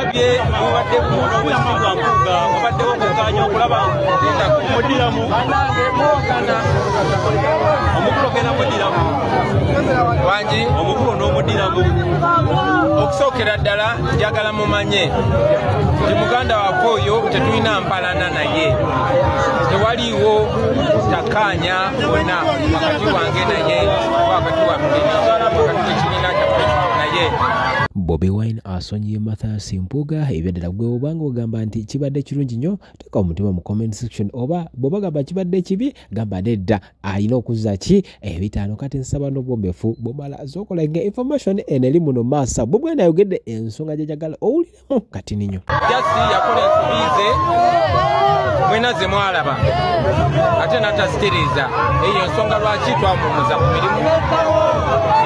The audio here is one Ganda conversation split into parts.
Tulabye mubadde mukubwa Mpuuga, mubaddewo okukkaanya okulaba muddiramu omukulu ogenda muddiramu wangi omukulu n'omuddiramu. Okusookera ddala njagala mumanye nti muganda waffe oyo tetulina mpalana naye, tewaliiwo takkaanya wonna wakati wange naye, wakati waffe wakati w'ekibiina kyaffe naye. Bobi Wine asonyiye Mathias Mpuuga ebyaddala. Gwe obanga ogamba nti kibadde kirungi nnyo, teeka omutima mu comment section, oba bw'oba gamba kibadde kibi gamba nedda, alina okuzza ki ebitaano. Kati nsaba n'obwombeefu bwomala z'okola nga information eno eri muno maaso. Bobi Wine ayogedde ensonga gy'ayagala owuliremu katini nnyo. Jasi yakola ensobi ze mwena ze mwalaba ate n'atazitereeza. Eyo ensonga lwaki twamuwummuza ku mirimu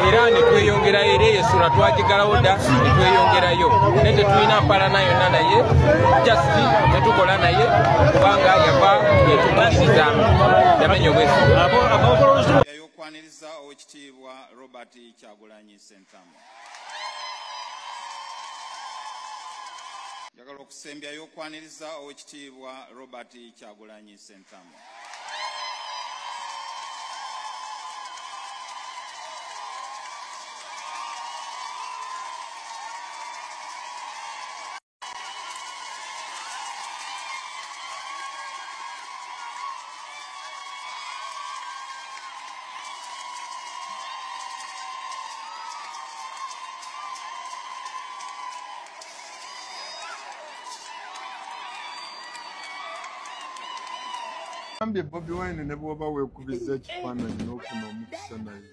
era ne tweyongerayo, era eyo essula twagigalawo dda ne tweyongerayo, naye tetulina mpalana yonna naye, just tetukola naye kubanga yava yetumaliriza yamenya obwesigwa. Okwaniriza Oweekitiibwa Robert Kyagulanyi Ssentamu. Njagala okusembyayo okwaniriza Oweekitiibwa Robert Kyagulanyi Ssentamu. Bobi Wine ne bw'oba weekubizza ekifaananyi n'ofuna omukisa naye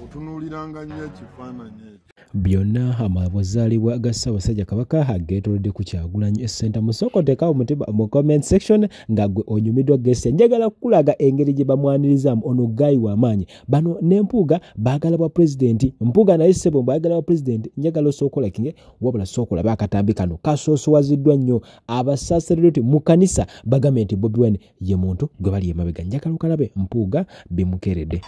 otunuuliranga nnyo ekifaananyi ekyo. Byonna amazaalibwa ga Ssaabasajja Kabaka ageetoolodde ku Kyagulanyi Ssentamu. Sooka oteekawo omutima mu comment section nga gwe onyumiddwa guest. Njagala kukulaga engeri gye bamwanirizaamu ono guy w'amaanyi. Bano ne Mpuuga baagala bwa pulezidenti. Mpuuga naye ssebo bw'ayagala bwa pulezidenti, njagala osooka kinge wabula sooka olabe akatambi kano kasoosowaziddwa nnyo abasaaseredooti mu kkanisa bagambye nti Bobi Wine ye muntu gwe bali emabega. Njagala okalabe Mpuuga bimukeredde.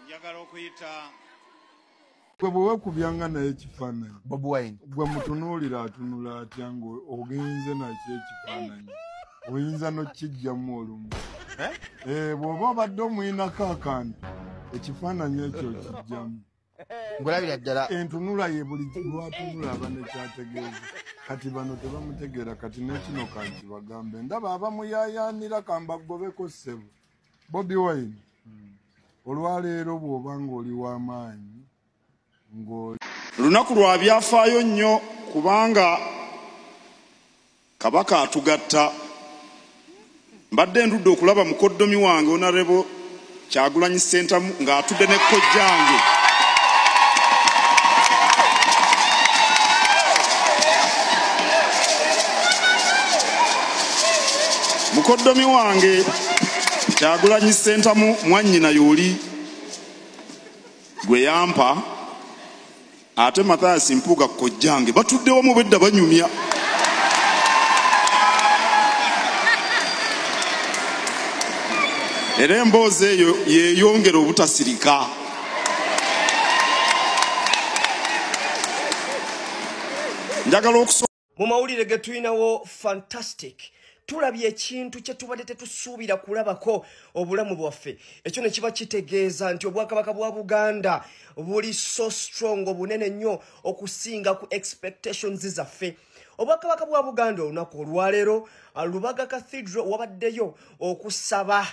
Njagala okuyita gwe bwe weekubyanga naye ekifaananyi Bobi Wine, gwe mutunuulira atunula atya ng'ogenze nakyo ekifaananyi, oyinza n'okkiggyamu olumu. Bw'oba obadde omuyinako akantu ekifaananyi ekyo okiggyamu. Ngulabira ddala entunula ye buli lwatunula aba nekyategeeza. Kati bano tebamutegeera, kati n'ekino kankibagambe ndaba abamuyaayaanira kambagobeko ssebo. Bobi Wine olwaleero bw'oba ng'oli w'amaanyi ng'oli lunaku lwa byafaayo nnyo kubanga Kabaka atugatta. Mbadde ndudde okulaba mukoddomi wange Honorable Kyagulanyi Ssentamu ng'atudde ne kojjange. Mukoddomi wange Kyagulanyi Ssentamu mwannyina y'oli gwe yampa, ate Mathias Mpuuga kojjange batudde wamu bedda banyumya. Era emboozi eyo yeeyongera obutasirika. Njagala okusoma mu mawulire ge tulinawo fantastic. Tulabye ekintu kye tubadde tetusuubira kulabako obulamu bwaffe. Ekyo ne kiba kitegeeza nti obwakabaka bwa Buganda buli so strong, obunene nnyo okusinga ku expectations zaffe. Obwakabaka bwa Buganda olunaku olwaleero Lubaga Cathedral wabaddeyo okusaba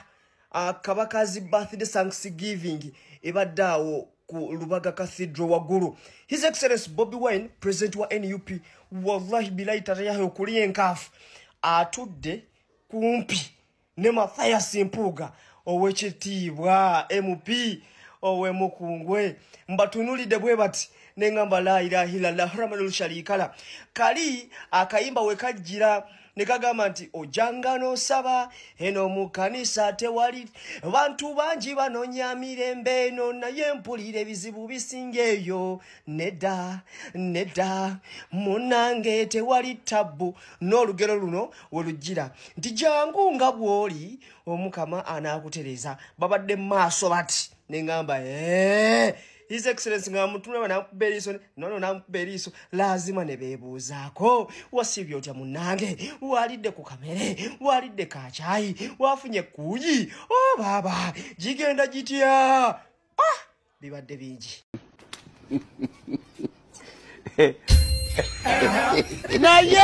Kabaka's birthday thanksgiving ebadde awo ku Lubaga Cathedral waggulu. His Excellency Bobi Wine, president wa NUP, wallahi bilayi tatayahe okuliya enkaafu, atudde kumpi ne Mathias Mpuuga ow'ekitiibwa MP ow'emukungwe. Mbatunulidde bwe bati ne ŋŋamba la ilaha illallah Muhammadul sharikala. Kali akayimba we kajjira Ne kagamba nti ojanga n'osaba eno mu kanisa tewali bantu bangi banoonya mirembe eno, naye mpulira ebizibu bisinga eyo. Nedda nedda munnange tewali tabbu. N'olugero luno we lujjira nti jangu nga bw'oli Omukama anaakutereeza. Babadde mu maaso bati ne ŋŋamba His Excellency nga mutulaba n'amukuba eriiso nono n'amukuba eriiso, laazima ne beebuuzaako wasiibye otya munnange, walidde ku kamere, walidde kakyayi, wafunye kuuyi, o baaba gigenda gitya? Bibadde bingi. Naye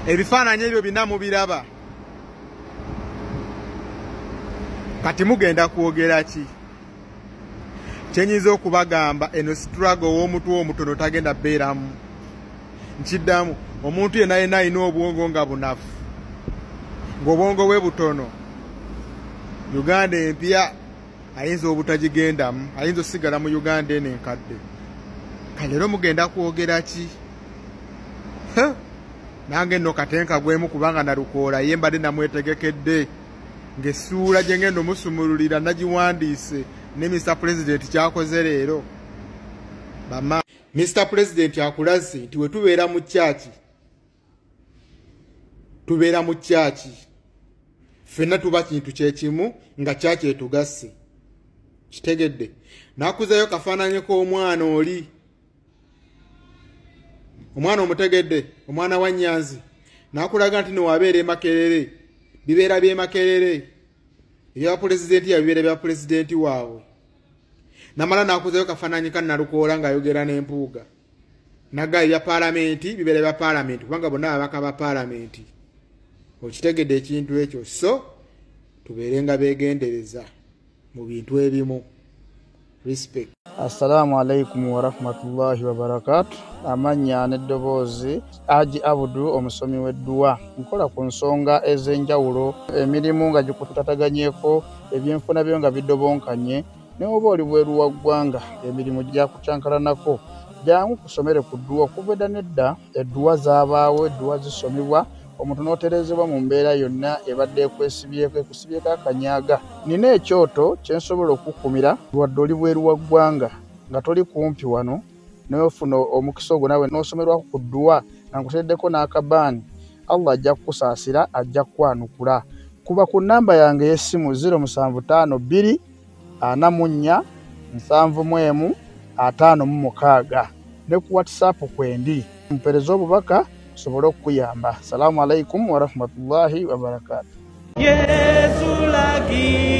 ebifaananyi ebyo bina mubiraba. Kati mugenda kwogera ki? Kyenyinza okubagamba, eno struggle ow'omutwe omutono tagenda beeramu. Nkiddamu, omuntu yenna yenna alina obwongo nga bunafu, ng'obwongo bwe butono, Uganda empya ayinza obutagigendamu, ayinza osigala mu Uganda eno enkadde. Kale leero mugenda kwogera ki? Nange nno katenka gwemu, kubanga Nalukoola ye mbadde namwetegekedde ng'essuula gye ngenda omusumululira nagiwandiise ne Mr. President kyakoze leero. Bama Mr. President akulaze nti we tubeera mu kyaki, tubeera mu kyaki ffenna tuba kintu kyekimu nga kyaki etugasse. Kitegedde. Nakuzayo kafaananyi k'omwana oli, omwana omutegedde, omwana wa Nyanzi, nakulaga nti nowabeera e Makerere, bibeera by'e Makerere, ebya pulezidenti yabibeera bya pulezidenti waabwe. Namala nakuzayo kafaananyi ka Nalukoola ng'ayogera n'empuuga, naga ebya paalamenti bibeera bya paalamenti, kubanga bonna ababaka ba paalamenti. Okitegedde ekintu ekyo. So tubeerenga beegendereza mu bintu ebimu. Respect. Assalamu alaikum warahmatullahi wabarakatuh. Amannya n'eddoboozi Haji Abudu, omusomi w'edduwa. Nkola ku nsonga ez'enjawulo, emirimu nga gikutataganyeko, ebyenfuna byo nga bidobonkanye, ne oba oli bweru wa ggwanga emirimu gyakucankalanako. Jangu kusomere ku dduwa. Okuva edda n'edda edduwa zaabaawo, edduwa zisomebwa, omuntu n'oterezebwa mu mbeera yonna ebadde ekwesibyeko, ekusibyeko akanyaga. Nina ekyoto kye nsobola okukumira wadde oli bweru wa ggwanga nga toli kumpi wano, n'ofuna omukisa ogwo naawe n'osomerwako ku dduwa nga nkuteereddeko n'akabaani. Allah ajja kukusaasira, ajja kukwanukula. Kuba ku nnamba yange ey'essimu 0752 44 71 56 ne ku WhatsApp kwendi, mpeereze obubaka nsobole okukuyamba. Assalamu alaikum warahmatullahi wabarakatuh. Yesu lagira.